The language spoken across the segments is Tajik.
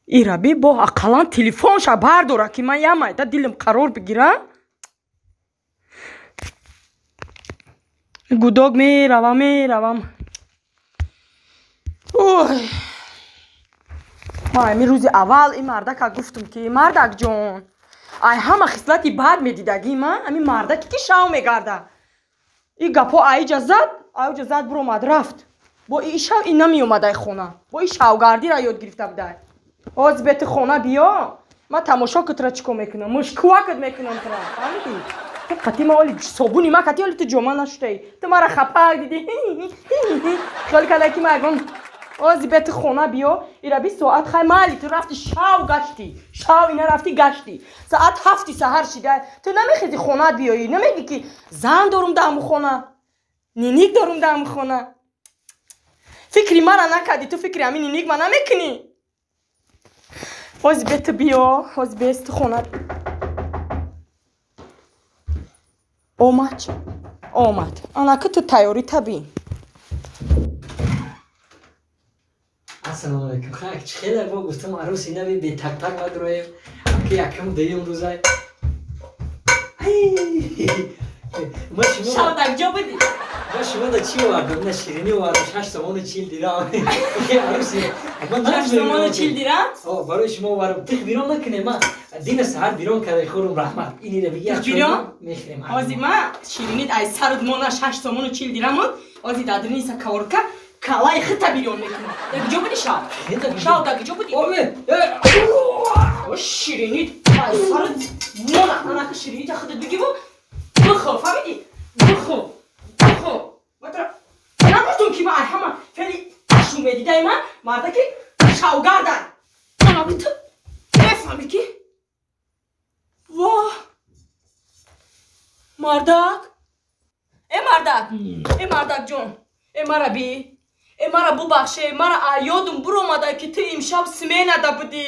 Ираби бо ақаллан телефонша бардора, ки ман я майда дилим қарор бигирам. Гудок меравам, меравам. Ой, ман ами рӯзи аввал ин мардака гуфтум, ки мардакҷон, ай ҳама хислати бад медидагӣ ман ами мардаке, ки шав мегарда. И гапҳо аиҷа зад, аиҷа зад, биромад, рафт. Бо и шав и намеомад ай хона, бо и шавгардира ёд гирифта будай. Ҳози бети хона биё, ман тамошо кутра чӣ кор мекунам, мушкувакат мекунам тура, фаҳмидӣ? Ту қати ма оли собуни ма қати оли ту ҷома нашудаи, ту мара хапак дидӣ, хиёл карда, ки ма ягон. Ози бети хона биё, ира 20 соат хай майли, ту рафти шав гаштӣ, шав ина рафти гаштӣ, соат 7-и саҳар шида, ту намехези хонаат биёӣ, намегӣ, ки зан дорум дар ҳамун хона, ниник дорум дар ҳамун хона. Фикри мара накардӣ, ту фикри ҳамин ниник ма намекунӣ. Ҳози бету биё, ҳози бес ту хона омад, омад, анаки ту тайёрӣ табин. Ассалому алайкум. Хай, чӣ хеле бо гуфтам, арӯси нави бе тактак мадроем, ки якум дуюм рӯзай. Ма шумо Шав дар ҷо будӣ? Ма шумо да чӣ овардам? На ширинӣ овардам, 6 сомону 40 дирам. Арӯси 6 сомону 40 дирам? О, барои шумо овардам. Тих бирон накунем, ма дина саҳар бирон карда хӯрум, раҳмат. Инира биги. Бирон? Мехӯрем. Ҳози ма ширинит ай сарут мона 6 сомону 40 дирам буд. Ҳози дадрниса каворка калаи хита бирён мекунам. Дар куҷо будӣ шав? Шав дар куҷо будӣ? Ширинит ай сарут мона, анака ширинита худат бигиву бихӯр, фаҳмидӣ? Бихӯр, бихӯр. Нагуфтум, ки ма ай ҳама феъли шумедидаи ман мардаки шавгардай. Анаки ту мефаҳмӣ, ки во мардак, э мардак, э мардакҷон, э мара би, э мара бубахше, мара ёдум буромада, ки ту имшаб сменада будӣ.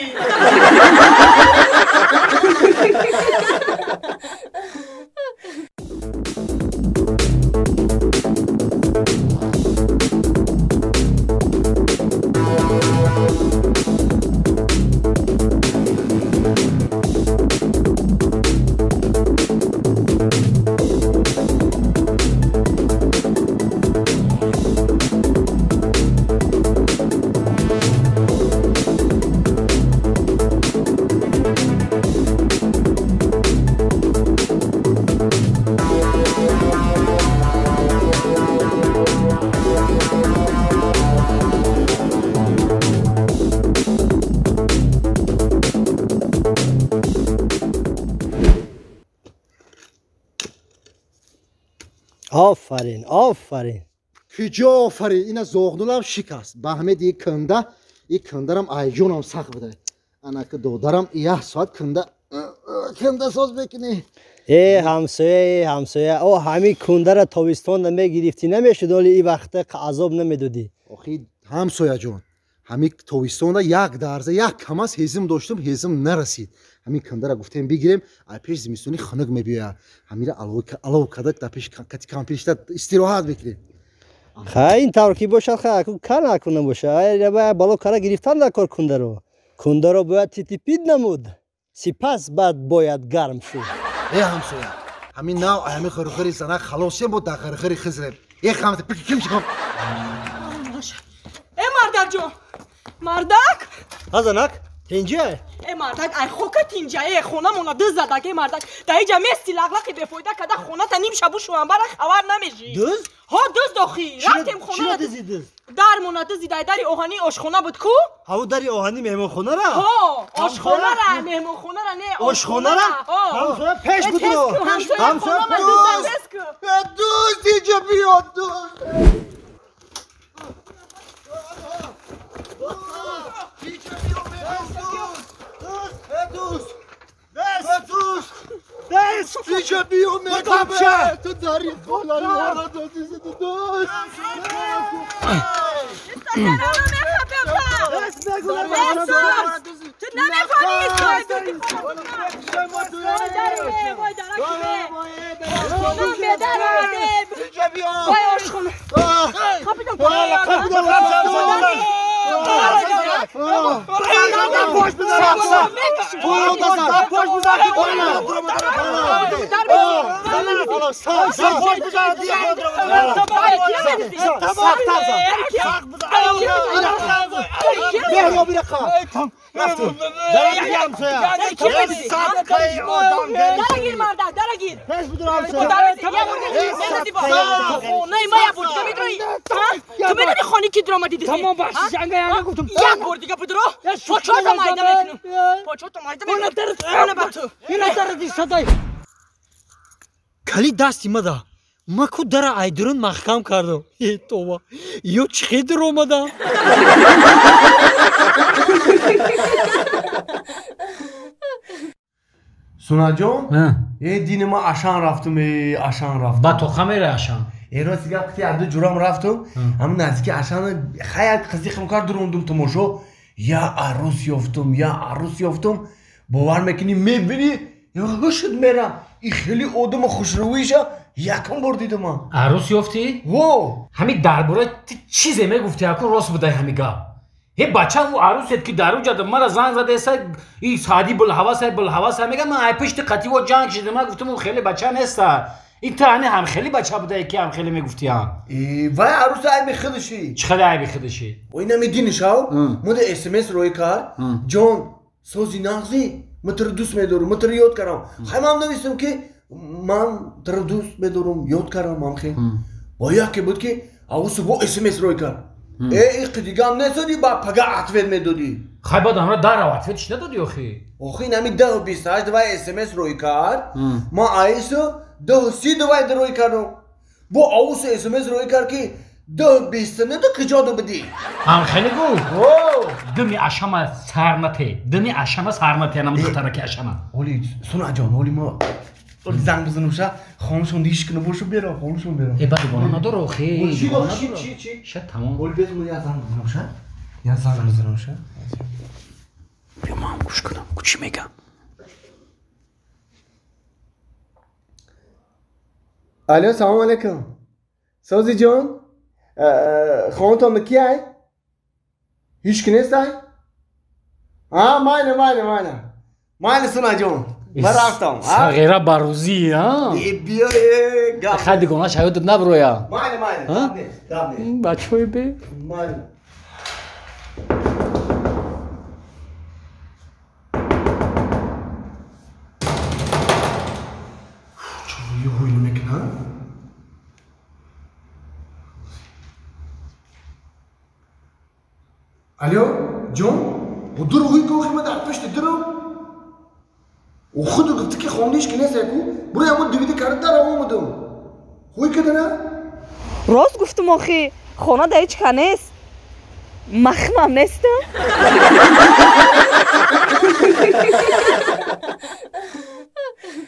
Офарин, офарин. Куҷо офарин? Ина зоғнулам шикаст ба ҳамед и канда, и кандарам айҷонам сахт буда. Анаки додарам як соат канда канда соз мекунӣ. Э ҳамсоя, э ҳамсоя, о ҳамин кундара тобистонда мегирифтӣ, намешуд, оли и вақта азоб намедодӣ. Охи, ҳамсояҷон, ҳамин тобистонда як дарза як камаз ҳезим доштум, ҳезим нарасид. Ҳамин кандара гуфтем, бигирем, ай пеш зимистони хунук мебиёяд, ҳамира алов карда, дар пеш кати кампиришта истироҳат мекунем. Хай, ин тавр ки бошад, хай, кар накунам боша, бало кара гирифтан дар кор. Кундаро бояд титипид намуд, сипас баъд бояд гарм шуд. Э ҳамсоя, ҳамин нав ҳамин хирхири занак халосем, бо дар хирхири хизрем. Э хамта ким чиком. Э мардакҷон, мардак. Ҳа, занак, тинҷа? Э мардак, ай хока тинҷа, э хонамона дыз задак. Э мардак, дар иҷа мести, лақлақи бефоида када, хоната ним шабу шуанбара хабар намежӣ. Дыз? Ҳо, дыз дохи рафтем хона. Чиро дизид? Дармона дызид, ай дари оҳании ошхона буд ку. Ҳаву дари оҳанӣ меҳмонхонара? Ҳо, ошхонара, меҳмонхонара не. Ошхонара. Ҳамсоя, пеш будро. Ҳамсоя, дузд иҷа биёд, дузд. Иҷа биё, мегӯм, ту дари хонара додизи, дузд. Ту намефаҳмӣ. Вай, ошхона хапидам. Пош бизан. Пош бизан. Кали дасти мада. Ма ку дара айдурун маҳкам кардам. Э това. Ё чӣ дур омадам? Сунаҷон, э дини ма Ашан рафтум, э Ашан рафтум. Ба тоқа мере Ашан. Э рости гап қити аду ҷурам рафтум. Ҳамин наздики Ашан хая қизиқим кар дурундум томошо. Я арӯс ёфтум, я арӯс ёфтум. Бовар мекунӣ мебинӣ, ҳушуд мерам. И хеле одами хушрӯиша якум бор дидам ман. Арӯс ёфтӣ? Во! Ҳамин дар бораи ту чизе мегуфтӣ, акун рост будай ҳамин гап. Ҳе бача ӯ арӯсет ки дар уҷада мара занг задаеса и саъди булҳаваса булҳаваса мега ман ай пишти қативо ҷанг шидам. Ман гуфтам ӯ хеле бача неста. Ин ту ҳами ҳамхеле бача будае ки ҳамхеле мегуфтиам. Вай арӯса айби худаши. Чӣ хеле айби худаши? Ина мединишав муда смс рӯй кард. Ҷон сози нағзӣ ман туро дӯст медорам, ман туро ёд кардам. Хай ман навистам ки ман туро дӯст медорам, ёд кардам ҳамхел. Бо яке буд ки авусу бо смс рӯй кард. Э иқи дигам несодӣ ба пага ответ медодӣ. Хай баъд ҳамра дарав ответ чӣ надодӣ охи? Охи ин ҳами 10:28 вай смс рӯй кард. Ман аису 10:30 вай рӯй кардам. Бо авусу смс рӯй кард ки 10:29 ту куҷо будӣ? Ҳамхеле гуфт. Дими ашама сар нате, дими ашама сар нате, анам духтараки ашама. Оли Сунаҷон, оли мо занг бизанумша, хонашон иш куна бошу бера, хонашон бера. Э баъд дугона надора охи. Чи чи? Ша тамом. Оли без мо я занг бизанумша. Я занг бизанумша. Биё ман гӯш кунам, ку чӣ мегам. Алло, салом алейкум. Сози ҷон? Хонатон ки ай? Ҳеҷ ки нест ай? А, майна, майна, майна. Майна Сунаҷон. Ман рафтам. Сағира барӯзӣ, а? Э биё, э гап. Хай дигона шаёдат наброя. Майна, майна. Гап нест, гап нест. Бачаҳои бе. Майна. Чӣ ҳойл мекунад? Алло, ҷон? Дурӯғи кохи ма дар пишти дурӯғ? О худу гуфти ки хондаиш ки нест яку? Буро ямон дивиди карда дар омадам. Ҳой кадана? Рост гуфтум охи, хона да ҳеҷ ка нест. Махмам нестам.